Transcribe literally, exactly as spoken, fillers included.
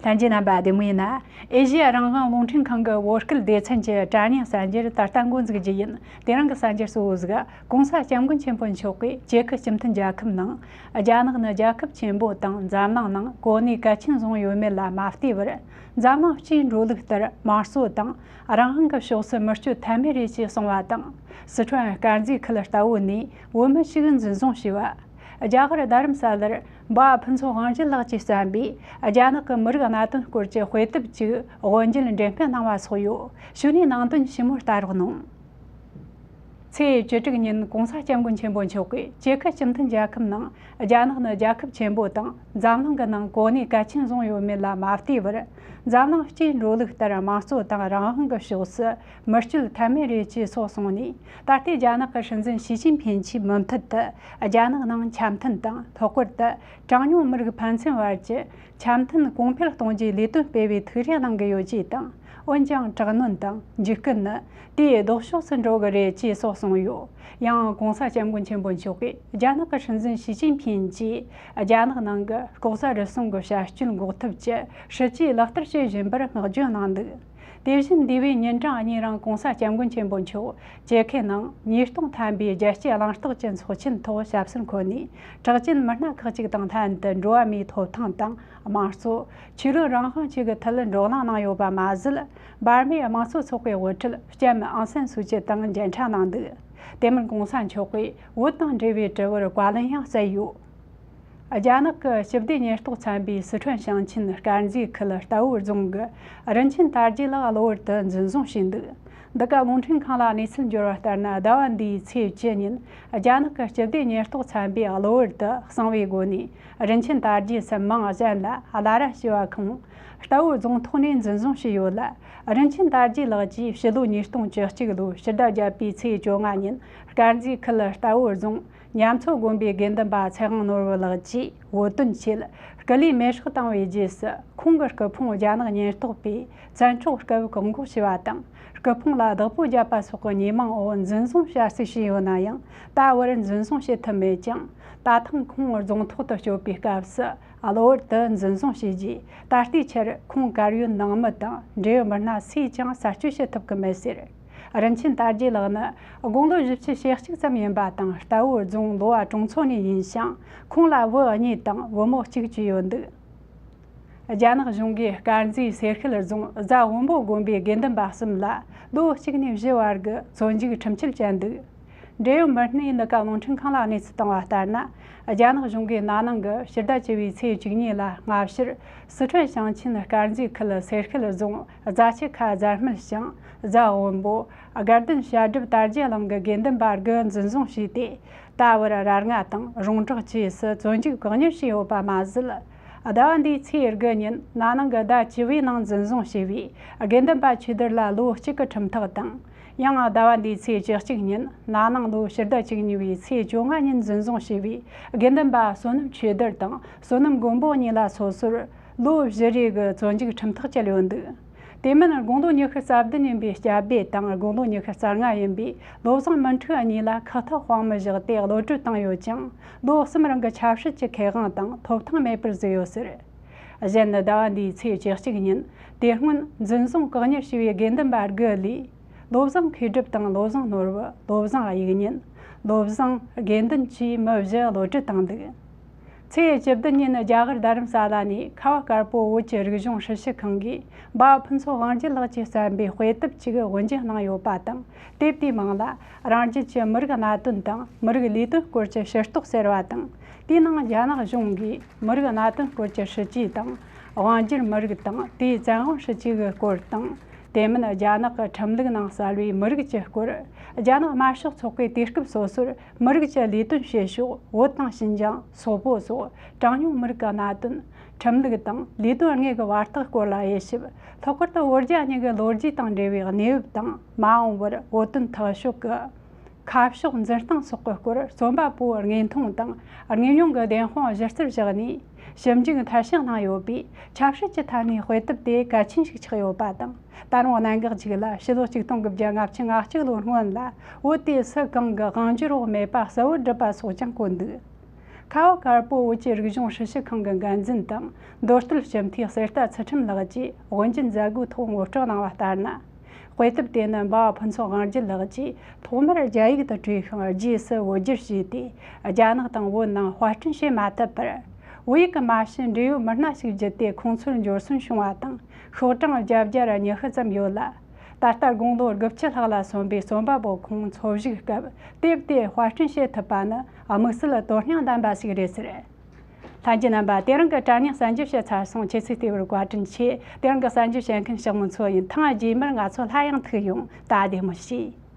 ལྷན་རྒྱས་རྣམ་པ་བདེ་མོ་ཡིན་ན། ཨེ་ཤེ་ཡ་རང་དབང་རླུང་འཕྲིན་ཁང་གི་བོད་སྐད་སྡེ་ཚན་གྱི་དྲ་བརྙན་གསར་འགྱུར་ད་ལྟ་འགོ་འཛུགས་རྒྱུ་ཡིན། དེ་རིང་གི་གསར་འགྱུར་གཙོ་བོ་ཟིག་༸གོང་ས་༸སྐྱབས་མགོན་ཆེན་པོ་མཆོག་གིས་ཅེ་ཁི་སྤྱི་མཐུན་རྒྱལ་ཁབ་ནང་རྒྱ་ནག་ནི་རྒྱལ་ཁབ་ཆེན་པོ་དང་འཛམ་གླིང་ནང་གོ་གནས་གལ་ཆེན་བཟུང་ཡོད་མེད་ལ་མ་བལྟས་པར། འཛམ་གླིང་སྤྱིའི་འགྲོ་ལུགས་ལྟར་དམངས་གཙོ་དང་རང་དབང་གི་ཕྱོགས་སུ་མུ་སྐྱོད་ཐབས་མེད་རེད་ཅེས་གསུངས་པ་དང་། སི་ཁྲོན་དཀར་མཛེས་ཁུལ་རྟ་བོ་ནས་བོད་མི་ཞིག་འཛིན་བཟུང་བྱས་པ། རྒྱ་གར་རྡ་རམ་ས་ལར་འབའ་ཕུན་ཚོགས་དབང་རྒྱལ་ལགས་ཀྱིས་བརྩམས་པའི་རྒྱ་ནག་གི་མི་རིགས་གནད་དོན་སྐོར་གྱི་དཔེ་དེབ་ཅིག་དབུ་འབྱེད་འགྲེམས་སྤེལ་གནང་བ་སོགས་ཡོད། གཞུག་ནས་ནང་དོན་ཞིབ་མོར་ལྟ་རོགས་གནང་། ཚེས་བཅུ་དྲུག་ཉིན་༸གོང་ས་༸སྐྱབས་མགོན་ཆེན་པོ་མཆོག་གིས་ཅེ་ཁི་སྤྱི་མཐུན་རྒྱལ་ཁབ་ནང་རྒྱ་ནག་ནི་རྒྱལ་ཁབ་ཆེན་པོ་དང་འཛམ་གླིང་གི་ནང་གོ་གནས་གལ་ཆེན་བཟུང་ཡོད་མེད་ལ་མ་བལྟས་པར། འཛམ་གླིང་སྤྱིའི་འགྲོ་ལུགས་ལྟར་དམངས་གཙོ་དང་རང་དབང་གི་ཕྱོགས་སུ་མུ་སྐྱོད་ཐབས་མེད་རེད་ཅེས་སོགས་གསུངས་ནས། ད་ལྟའི་རྒྱ་ནག་གི་སྲིད་འཛིན་ཞི་ཅིན་ཕིན་གྱིས་མུ་མཐུད་དུ་རྒྱ་ནག་ནང་འཆམ་མཐུན་དང་། ལྷག་པར་དུ་གྲངས་ཉུང་མི་རིགས་ཕན་ཚུན་བར་གྱི་འཆམ་མཐུན་གོང་འཕེལ་གཏོང་རྒྱུའི་ལས་དོན་སྤེལ་བའི་ཐུགས་རེ་གནང་གི་ཡོད་ཅེས་དང་། འོན་ཀྱང་དྲག་གནོན་དང་འཇིགས་སྐུལ་ནི་དེའི་ལྡོག་ཕྱོགས་སུ་འགྲོ་གི་རེད་ཅེས་སོགས་གསུངས་ཡོད། ཡང་༸གོང་ས་༸སྐྱབས་མགོན་ཆེན་པོ་མཆོག་གིས་རྒྱ་ནག་གི་སྲིད་འཛིན་ཞི་ཅིན་ཕིན་གྱིས་རྒྱ་ནག་ནང་གི་ལྐོག་ཟ་རུལ་སུངས་ཀྱི་བྱ་སྤྱོད་འགོག་ཐབས་ཀྱི་སྲིད་ཇུས་ལག་བསྟར་བྱེད་བཞིན་པར་བསྔགས་བརྗོད་གནང་འདུག་དེ་བཞིན་འདས་པའི་ཉིན་གྲངས་གཉིས་རིང་༸གོང་ས་༸སྐྱབས་མགོན་ཆེན་པོ་མཆོག་ཅེ་ཁི་ནང་ཉིས་སྟོང་ཐམ་པའི་རྒྱལ་གཅེས་གླེང་སྟེགས་ཀྱི་ཚོགས་ཆེན་ཐོག་ཞབས་སོར་འཁོད་ནས། གྲགས་ཅན་མི་སྣ་ཁག་ཅིག་དང་ལྷན་དུ་འགྲོ་བ་མིའི་ཐོབ་ཐང་དང་། དམངས་གཙོ། ཆོས་ལུགས་རང་དབང་བཅས་ཀྱི་ཐད་བགྲོ་གླེང་གནང་ཡོད་པ་མ་ཟད། འབར་མའི་དམངས་གཙོ་ཚོགས་པའི་དབུ་ཁྲིད་ལྕམ་ཨང་སན་སུའུ་ཅི་དང་མཇལ་འཕྲད་གནང་འདུག་དེ་མིན་༸གོང་ས་མཆོག་གིས་བོད་དང་འབྲེལ་བའི་དྲི་བར་བཀའ་ལན་ཡང་སྩལ་ཡོད། རྒྱ་ནག་གི་སྤྱི་བདེ་ཉེན་རྟོག་ཚན་པས་སི་ཁྲོན་ཞིང་ཆེན་དཀར་མཛེས་ཁུལ་རྟ་བོ་རྫོང་གི་རིན་ཆེན་དར་རྒྱས་ལགས་གློ་བུར་དུ་འཛིན་བཟུང་བྱས་འདུག་འདི་ག་རླུང་འཕྲིན་ཁང་ལ་གནས་ཚུལ་འབྱོར་བ་ལྟར་ན། ཟླ་བ་འདིའི་ཚེས་བཅུ་ཉིན་རྒྱ་ནག་གི་སྤྱི་བདེ་ཉེན་རྟོག་ཚན་པས་གློ་བུར་དུ་གསང་བའི་སྒོ་ནས་རིན་ཆེན་དར་རྒྱས་སུ་མིང་གཞན་ལ་བླ་ར་ཞེས་པ་ཁོང་རྟ་བོ་རྫོང་ཐོག་ནས་འཛིན་བཟུང་བྱས་ཡོད་ལ། རིན་ཆེན་དར་རྒྱས་ལགས་ཀྱིས་ཕྱི་ལོ་ཉིས་སྟོང་བཅུ་གཅིག་ལོའི་ཕྱི་ཟླ་བརྒྱད་པའི་ཚེས་བཅོ་ལྔ་ཉིན་དཀར་མཛེས་ཁུལ་རྟ་བོ་རྫོང་ཉ་མཚོ་དགོན་པའི་དགེ་འདུན་པ་ཚེ་དབང་ནོར་བུ་ལགས་ཀྱིས་བོད་དོན་ཆེད་སྐུ་ལུས་མེ་སྲེག་བཏང་བའི་རྗེས་སུ། ཁོང་གི་སྐུ་ཕུང་རྒྱ་ནག་ཉེན་རྟོག་པས་བཙན་འཕྲོག་སྐབས་བཀག་འགོག་བྱས་པ་དང་། སྐུ་ཕུང་ལ་བདག་པོ་བརྒྱབ་པ་སོགས་ཀྱི་ཉེས་མིང་འོག་འཛིན་བཟུང་བྱ་རྩིས་བྱས་ཡོད་ན་ཡང་། ད་བར་འཛིན་བཟུང་བྱེད་ཐུབ་མེད་ཅིང་། ད་ཐེངས་ཁོང་རྫོང་ཐོག་ཏུ་སྐྱོད་པའི་སྐབས་སུ་གློ་བུར་དུ་འཛིན་བཟུང་བྱས་རྗེས། ད་ལྟའི་ཆར་ཁོང་དཀར་ཡོལ་ནང་མི་དང་འབྲེལ་ཡོད་མི་སྣ་སུས་ཀྱང་གསར་སྐྱོད་བྱེད་ཐུབ་ཀྱི་མེད་ཟེར། རིན་ཆེན་དར་རྒྱས་ལགས་ནི་དགུང་ལོ་བཞི་བཅུ་ཞེ་གཅིག་ཙམ་ཡིན་པ་དང་། རྟ་བོ་རྫོང་ལོ་བ་གྲོང་ཚོ་ནས་ཡིན་ཞིང་། ཁོང་ལ་བུ་གཉིས་དང་བུ་མོ་གཅིག་བཅས་ཡོད་འདུག་རྒྱ་ནག་གཞུང་གིས་དཀར་མཛེས་སེར་ཤུལ་རྫོང་རྫ་བོན་པོ་དགོན་པའི་དགེ་འདུན་པ་གསུམ་ལ་ལོ་གཅིག་ནས་བཞི་བར་གྱི་བཙོན་འཇུག་ཁྲིམས་ཆད་བཅད་འདུག་འབྲེལ་ཡོད་མི་སྣས་འདི་ག་རླུང་འཕྲིན་ཁང་ལ་གནས་ཚུལ་བཏང་བ་ལྟར་ན། རྒྱ་ནག་གཞུང་གིས་ན་ནིང་གི་ཕྱི་ཟླ་བཅུ་བའི་ཚེས་བཅུ་གཉིས་ལ་སྔ་ཕྱིར་སི་ཁྲོན་ཞིང་ཆེན་དཀར་མཛེས་ཁུལ་སེར་ཤུལ་རྫོང་རྫ་ཆུ་ཁ་རྫ་སྨད་ཞིང་རྫ་བོན་པོ་དགའ་ལྡན་བཤད་སྒྲུབ་དར་རྒྱས་གླིང་གི་དགེ་འདུན་པ་དགུ་འཛིན་བཟུང་བྱས་ཏེ། ད་བར་ར་ལྔ་དང་རོང་བྲག་བཅས་སུ་བཙོན་འཇུག་བཀག་ཉར་བྱས་ཡོད་པ་མ་ཟད། ཟླ་བ་འདིའི་ཚེས་དགུ་ཉིན་ན་ནིང་གི་ཟླ་བཅུ་བའི་ནང་འཛིན་བཟུང་བྱས་པའི་དགེ་འདུན་པ་ཆོས་དར་ལ་ལོ་གཅིག་གི་ཁྲིམས་ཐག་དང་། ཡང་ཟླ་བ་འདིའི་ཚེས་བཅུ་གཅིག་ཉིན་ན་ནིང་ལོ་ཕྱི་ཟླ་བཅུ་གཉིས་པའི་ཚེས་བཅོ་ལྔ་ཉིན་འཛིན་བཟུང་བྱས་པའི་དགེ་འདུན་པ་བསོད་ནམས་ཆོས་དར་དང་བསོད་ནམས་མགོན་པོ་གཉིས་ལ་སོ་སོར་ལོ་བཞི་རེ་གི་བཙོན་འཇུག་ཁྲིམས་ཐག་བཅད་ཡོད་འདུག་དེ་མིན་དགུང་ལོ་ཉི་ཤུ་རྩ་བདུན་ཡིན་པའི་སྐྱ་སྦས་དང་དགུང་ལོ་ཉི་ཤུ་རྩ་ལྔ་ཡིན་པའི་བློ་བཟང་མི་འཁྲུག་གཉིས་ལ་ཁག་ཐེག་དཔང་མི་བཞག་སྟེ་གློད་གྲོལ་བཏང་ཡོད་ཅིང་། ལོ་གསུམ་རིང་གི་ཆབ་སྲིད་ཀྱི་ཁེ་དབང་དང་ཐོབ་ཐང་མེད་པར་བཟོས་ཡོད་ཟེར། གཞན་ནི་ཟླ་བ་འདིའི་ཚེས་བཅུ་གཅིག་ཉིན་དེ་སྔོན་འཛིན་བཟུང་བཀག་ཉར་བྱས་པའི་དགེ་འདུན་པ་དགུ་ལས། བློ་བཟང་མཁས་གྲུབ་དང་བློ་བཟང་ནོར་བུ། བློ་བཟང་དབྱིག་གཉེན། བློ་བཟང་དགེ་འདུན་བཅས་མི་བཞི་གློད་གྲོལ་བཏང་འདུག་ཚེས་བཅུ་བདུན་ཉིན་རྒྱ་གར་རྡ་རམ་ས་ལ་ནས་ཁ་བ་དཀར་པོ་བོད་ཀྱི་རིག་གཞུང་སྲི་ཞུ་ཁང་གིས་འབའ་ཕུན་ཚོགས་དབང་རྒྱལ་ལགས་ཀྱིས་བརྩམས་པའི་དཔེ་དེབ་ཅིག་དབུ་འབྱེད་གནང་ཡོད་པ་དང་། དེབ་དེའི་མིང་ལ་རང་རྒྱལ་གྱི་མི་རིགས་གནད་དོན་དང་མི་རིགས་ལས་དོན་སྐོར་གྱི་ཤེས་རྟོགས་ཟེར་བ་དང་། དེའི་ནང་རྒྱ་ནག་གཞུང་གིས་མི་རིགས་གནད་དོན་སྐོར་གྱི་སྲིད་ཇུས་དང་། དབང་སྒྱུར་མི་རིགས་དང་དེའི་བཙན་དབང་སྲིད་ཇུས་ཀྱི་སྐོར་དང་། དེ་མིན་རྒྱ་ནག་གི་ཁྲིམས་ལུགས་ནང་གསལ་བའི་མི་རིགས་ཀྱི་སྐོར། རྒྱ་ནག་དམར་ཤོག་ཚོགས་པས་དུས་སྐབས་སོ་སོར་མི་རིགས་ཀྱི་ལས་དོན་བྱེད་ཕྱོགས། བོད་དང་ཞིན་ཅང་། སོག་པོ་སོགས་གྲངས་ཉུང་མི་རིགས་ཀྱི་གནད་དོན། ཁྲིམས་ལུགས་དང་ལས་དོན་དངོས་ཀྱི་བར་ཐག་སྐོར་ལ་དབྱེ་ཞིབ། ལྷག་པར་དུ་བོད་རྒྱ་གཉིས་ཀྱི་ལོ་རྒྱུས་དང་འབྲེལ་བའི་གནས་བབ་དང་། མ་འོངས་པར་བོད་དོན་འཐབ་ཕྱོགས་ཀྱི་ཁ་ཕྱོགས་འཛིན་སྟངས་སོགས་ཀྱི་སྐོར་རྩོམ་པ་པོའི་དངོས་མཐོང་དང་དངོས་མྱོང་གི་བདེན་དཔང་གཞི་རྩར་བཞག་ནས་ཞིབ་འཇུག་མཐར་ཕྱིན་གནང་ཡོད་པས། ཆབ་སྲིད་ཀྱི་ཐད་ནས་དཔེ་དེབ་དེ་གལ་ཆེན་ཞིག་ཆགས་ཡོད་པ་དང་། ད་རུང་གནད་འགག་ཅིག་ལ་ཕྱི་ལོ་ཆིག་སྟོང་དགུ་བརྒྱ་ལྔ་བཅུ་ང་གཅིག་ལོའི་སྔོན་ལ་བོད་དེ་སུ་གང་གི་དབང་སྒྱུར་འོག་མེད་པ་གསལ་བོར་བསྒྲུབས་པ་སོགས་ཀྱང་བཀོད་འདུག་ཁ་བ་དཀར་པོ་བོད་ཀྱི་རིག་གཞུང་ཞིབ་དཔྱོད་ཁང་གི་འགན་འཛིན་དང་མདོ་སྟོད་ཞབས་མཐའི་གསེར་རྟ་ཚུལ་ཁྲིམས་ལགས་ཀྱིས་དབུ་འབྱེད་མཛད་སྒོའི་ཐོག་ངོ་སྤྲོད་གནང་བ་ལྟར་ན། དཔེ་དེབ་དེ་ནི་འབའ་བ་ཕུན་ཚོགས་དབང་རྒྱལ་ལགས་ཀྱིས་ཐོག་མར་རྒྱ་ཡིག་ཏུ་བྲིས་ཤིང་རྗེས་སུ་བོད་བསྒྱུར་བྱས་ཏེ། རྒྱ་ནག་དང་བོད་ནང་དཔར་སྐྲུན་བྱེད་མ་ཐུབ་པར། བོད་ཡིག་གི་མ་ཕྱི་འབྲེལ་ཡོད་མི་སྣ་ཞིག་བརྒྱུད་དེ་ཁོང་ཚོར་འབྱོར་སོན་བྱུང་བ་དང་། ཤོག་གྲངས་བརྒྱད་བརྒྱ་ཉི་ཤུ་ཙམ་ཡོད་ལ། ད་ལྟ་དགུང་ལོ་དགུ་བཅུ་ལྷག་ལ་སོན་པའི་རྩོམ་པ་པོ་ཁོང་འཚོ་བཞུགས་སྐབས་དེབ་དེ་དཔར་སྐྲུན་བྱེད་ཐུབ་པ་ནི་དམིགས་བསལ་དོན་སྙིང་ལྡན་པ་ཞིག་རེད་ཟེར། ལྷན་རྒྱས་རྣམ་པ། དེ་རིང་གི་དྲ་བརྙན་གསར་འགྱུར་བཤད་ཚར་སོང་། ཁྱེད་ཚོས་བལྟས་པར་བཀའ་དྲིན་ཆེ། དེ་རིང་གི་གསར་འགྱུར་བཤད་མཁན་ཞིག་མོ་མཚོ་ཡིན། ཐེངས་རྗེས་མར་ང་ཚོ་སླར་ཡང་ཐུག་ཡོང་། ད་བདེ་མོ་བྱོས།